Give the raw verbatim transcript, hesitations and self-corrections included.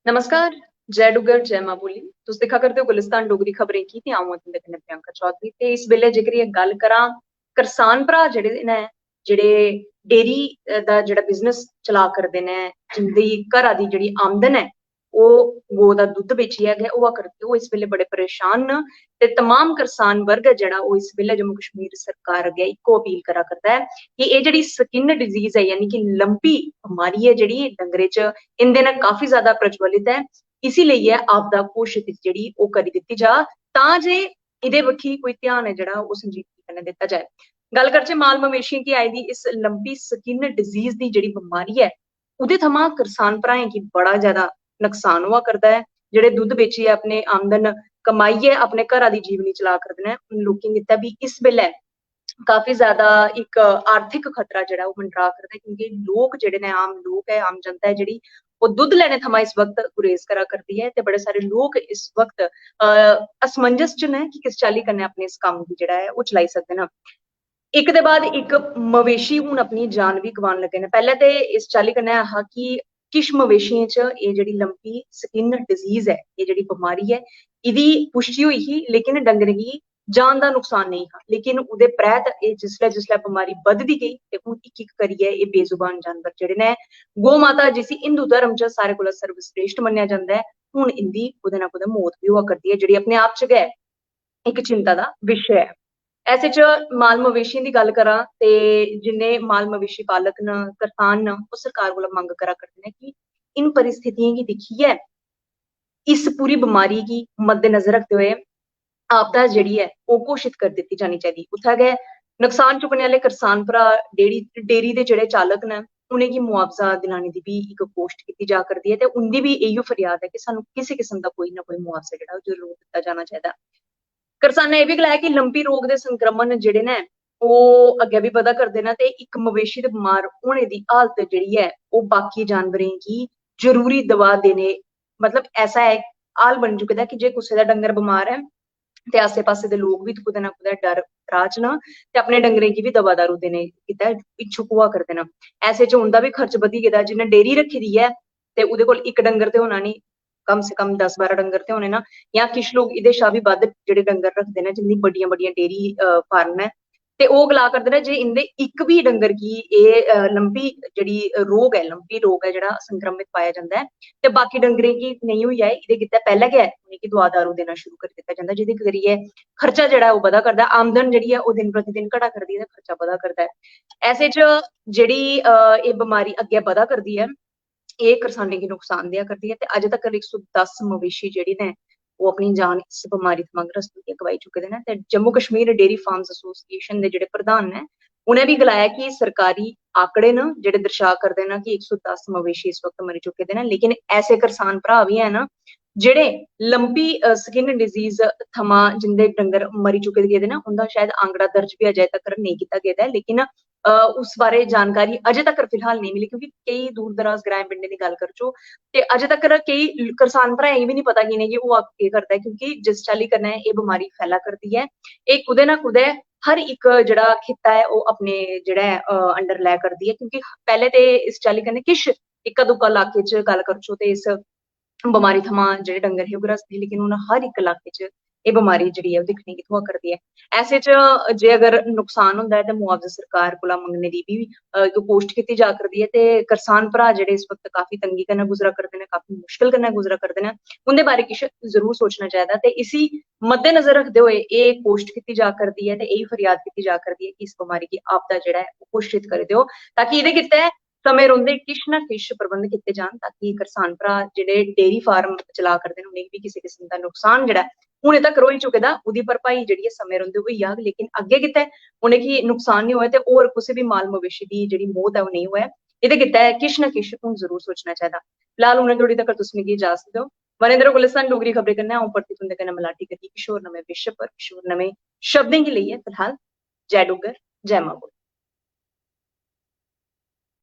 नमस्कार, जय डुग्गर, जय मां बोली। तुस दिक्खा करदे ओ गुलिस्तान डोगरी खबरें गी ते अ'ऊं आं तुं'दे कन्नै प्रियंका चौधरी। ते इस बेल्लै जेकर एह् गल्ल करां करसान भ्राऽ जेह्ड़े न, जेह्ड़े डेयरी, अ, दा जेह्ड़ा बिजनेस चला करदे न, जिं'दी घरा दी जेह्ड़ी आमदन ऐ ओह् गौ दा दुद्ध बेचियै गै होआ करदी, ओह् इस बेल्लै बड़े परेशान न। ते तमाम करसान वर्ग ऐ जेह्ड़ा ओह् इस बेल्लै जम्मू कश्मीर सरकार अग्गै इक्को अपील करा करदा ऐ कि एह् जेह्ड़ी स्किन डिजीज ऐ, यानी कि लम्पी बमारी ऐ जेह्ड़ी डंगरें च, इं'दे नै काफी ज्यादा प्रज्वलित ऐ, इसी लेइयै आपदा घोशत जेह्ड़ी ओह् करी दित्ती जा, तां जे एह्दे बक्खी कोई ध्यान ऐ जेह्ड़ा ओह् संजीदगी कन्नै दित्ता जाए। गल्ल करचै माल मवेशियें गी आई दी इस लम्पी स्किन डिजीज दी जेह्ड़ी बमारी ऐ, ओह्दे थमां करसान भ्राएं गी बड़ा ज्यादा नकसान होआ करदा ऐ। जेह्ड़े दुद्ध बेचियै अपने आमदन कमाइयै अपने घरा दी जीवनी चला करदे न, उन लोकें गित्तै बी इस बेल्लै काफी ज्यादा इक आर्थिक खतरा जेह्ड़ा ओह् मंडरा करदा ऐ, क्योंकि लोक जेह्ड़े न, आम लोक ऐ, आम जनता ऐ जेह्ड़ी, ओह् दुद्ध लैने थमां इस वक्त गुरेज करा करदी ऐ। ते बड़े सारे लोक इस वक्त, अ, असमंजस च न कि किस चाल्ली कन्नै अपने इस कम्म गी जेह्ड़ा ऐ ओह् चलाई सकदे न। इक दे बाद इक मवेशी हून अपनी जान बी गवान लगे न। पैह्लें ते इस चाल्ली कन्नै हा कि किश मवेशियें च एह् जेह्ड़ी लम्पी स्किन डिजीज ऐ, एह् जेह्ड़ी बमारी ऐ, एह्दी पुश्टी होई ही, लेकिन डंगरें गी जान दा नुकसान नेईं हा। लेकिन ओह्दे परैत एह् जिसलै, जिसलै बमारी बधदी गेई ते हून इक इक करियै एह् बेजुबान जानवर जेह्ड़े न, गौ माता जिसी हिंदू धर्म च सारे कोला सर्वश्रेष्ठ मन्नेआ जंदा ऐ, हून इं'दी कुतै ना कुतै मौत बी होआ करदी ऐ, जेह्ड़ी अपने आप च गै इक चिंता दा विशे ऐ। ऐसे च माल मवेशियें दी गल्ल करां ते जिन्ने माल मवेशी पालक न, करसान न, ओह् सरकार कोला मंग करा करदे न कि इन परिस्थितियें गी दिक्खियै इस पूरी बमारी गी मद्देनजर रखदे होए आपदा जेह्ड़ी ऐ ओह् घोशत करी दित्ती जानी चाहिदी। उत्थै गै नुकसान चुक्कने आह्ले करसान भ्राऽ, डेयरी, डेयरी दे जेह्ड़े चालक न, उ'नेंगी मुआवजा दिलाने दी बी इक कोशट कीती जा करदी ऐ ते उं'दी बी इ'यो फरियाद ऐ कि सानूं किसे किस्म दा कोई ना कोई मुआवजा जेह्ड़ा ओह् जरूर दित्ता जाना चाहिदा। करसानें एह् बी गलाया कि लम्पी रोग दे संक्रमण जेह्ड़े न ओह् अग्गें बी बधा करदे न ते इक मवेशी दे बमार होने दी हालत जेह्ड़ी ऐ ओह् बाकी जानवरें गी जरूरी दवा देने, मतलब ऐसा ऐ हाल बनी चुके दा कि जे कुसै दा डंगर बमार ऐ ते आस्सै पास्सै दे लोक बी कुतै ना कुतै डर त्राह च न ते अपने डंगरें गी बी दवा दारू देने गितै इच्छुक होआ करदे न। ऐसे च उं'दा बी खर्च बधी गेदा। जि'नें डेयरी रक्खी दी ऐ ते ओह्दे कोल इक डंगर ते होना निं, कम से कम दस बारां डंगर ते होने न, जां किश लोक एह्दे शा बी बद्ध जेह्ड़े डंगर रखदे न, जिं'दी बड्डियां बड्डियां डेयरी, अ, फार्म न, ते ओह् गला करदे न जे इं'दे इक बी डंगर गी एह्, अ, लम्पी जेह्ड़ी रोग ऐ, लम्पी रोग ऐ जेह्ड़ा संक्रमित पाया जंदा ऐ, ते बाकी डंगरें गी नेईं होई जाए, एह्दे गित्तै पैह्लें गै उ'नेंगी दवा दारू देना शुरू करी दित्ता जंदा, जेह्दे करियै खर्चा जेह्ड़ा ऐ ओह् बधा करदा ऐ, आमदन जेह्ड़ी ऐ ओह् दिन प्रतिदिन घटा करदी ऐ ते खर्चा बधा करदा ऐ। ऐसे च जेह्ड़ी, अ, एह् बमारी अग्गें बधा करदी ऐ, एह् करसानें गी नुकसान देआ करदी ऐ ते अजें तक्कर इक सौ दस मवेशी जेह्ड़े न ओह् अपनी जान इस बमारी थमां ग्रस्त होइयै गवाई चुके दे न। ते Jammu Kashmir dairy farms association दे जेह्ड़े प्रधान न उ'नें बी गलाया कि सरकारी आंकड़े न जेह्ड़े दर्शा करदे न कि इक सौ दस मवेशी इस वक्त मरी चुके दे न, लेकिन ऐसे करसान भ्राऽ बी हैन जेह्ड़े लम्पी स्किन डिजीज थमां जिंदे डंगर मरी चुके दे गेदे न उं'दा शायद आंकड़ा दर्ज बी अजें तक्कर नेईं कीता गेदा ऐ, लेकिन अ, उस बारे जानकारी अजें तक्कर फिलहाल नेईं मिली, क्योंकि केई दूर दराज ग्राएं पिंडें दी गल्ल करचो ते अजें तक्कर केई ल-, करसान भ्राएं गी बी निं पता कि इ'नेंगी होआ केह् करदा ऐ, क्योंकि जिस चाल्ली कन्नै एह् बमारी फैला करदी ऐ, एह् कुतै ना कुतै हर इक जेह्ड़ा खित्ता ऐ ओह् अपने जेह्ड़ा ऐ, अ, अंडर लै करदी ऐ, क्योंकि पैह्लें ते इस चाल्ली कन्नै किश इक्का दुक्का लाके च गल्ल करचो ते इस बमारी थमां जेह्ड़े डंगर हे ओह् ग्रस्त हे, लेकिन हून हर इक इलाके च एह् बमारी जेह्ड़ी ऐ ओह् दिक्खने गी थ्होआ करदी ऐ। ऐसे च जे अगर नुकसान होंदा ऐ ते मुआवजा सरकार कोला मंगने दी बी, अ, इक कोशट कीती जा करदी ऐ ते करसान भ्राऽ जेह्ड़े इस वक्त काफी तंगी कन्नै गुजरा करदे न, काफी मुश्कल कन्नै गुजरा करदे न, उं'दे बारे किश जरूर सोचना चाहिदा ते इसी मद्देनजर रखदे होए एह् कोशट कीती जा करदी ऐ ते एह् फरियाद कीती जा करदी ऐ कि इस बमारी गी आपदा जेह्ड़ा ऐ ओह् घोशत करी देओ, ताकि एह्दे गित्तै समें रौंह्दे किश ना किश प्रबंध कीते जान, ताकि करसान भ्राऽ जेह्ड़े डेयरी फार्म चला करदे न, उ'नेंगी बी किसे किस्म दा नुकसान जेह्ड़ा ऐ, हुनै तक्कर होई चुके दा, ओह्दी भरपाई जेह्ड़ी ऐ समें रौंह्दे होई जाग, लेकिन अग्गें गित्तै उ'नेंगी नुकसान निं होऐ ते होर कुसै बी माल मवेशी दी जेह्ड़ी मौत ऐ, ओह् नेईं होऐ। एह्दे गित्तै किश ना किश हून जरूर सोचना चाहिदा। फिलहाल उ'नें धोड़ी तक्कर तुस मिगी इजाजत देओ। वरेंद्र गुलिस्तान डोगरी खबरें कन्नै अ'ऊं परतियै तुं'दे कन्नै मलाटी करगी किश होर नमें विशे पर, किश होर नमें शब्दें गी लेइयै। फिलहाल जय डुग्गर, जय मां बोली।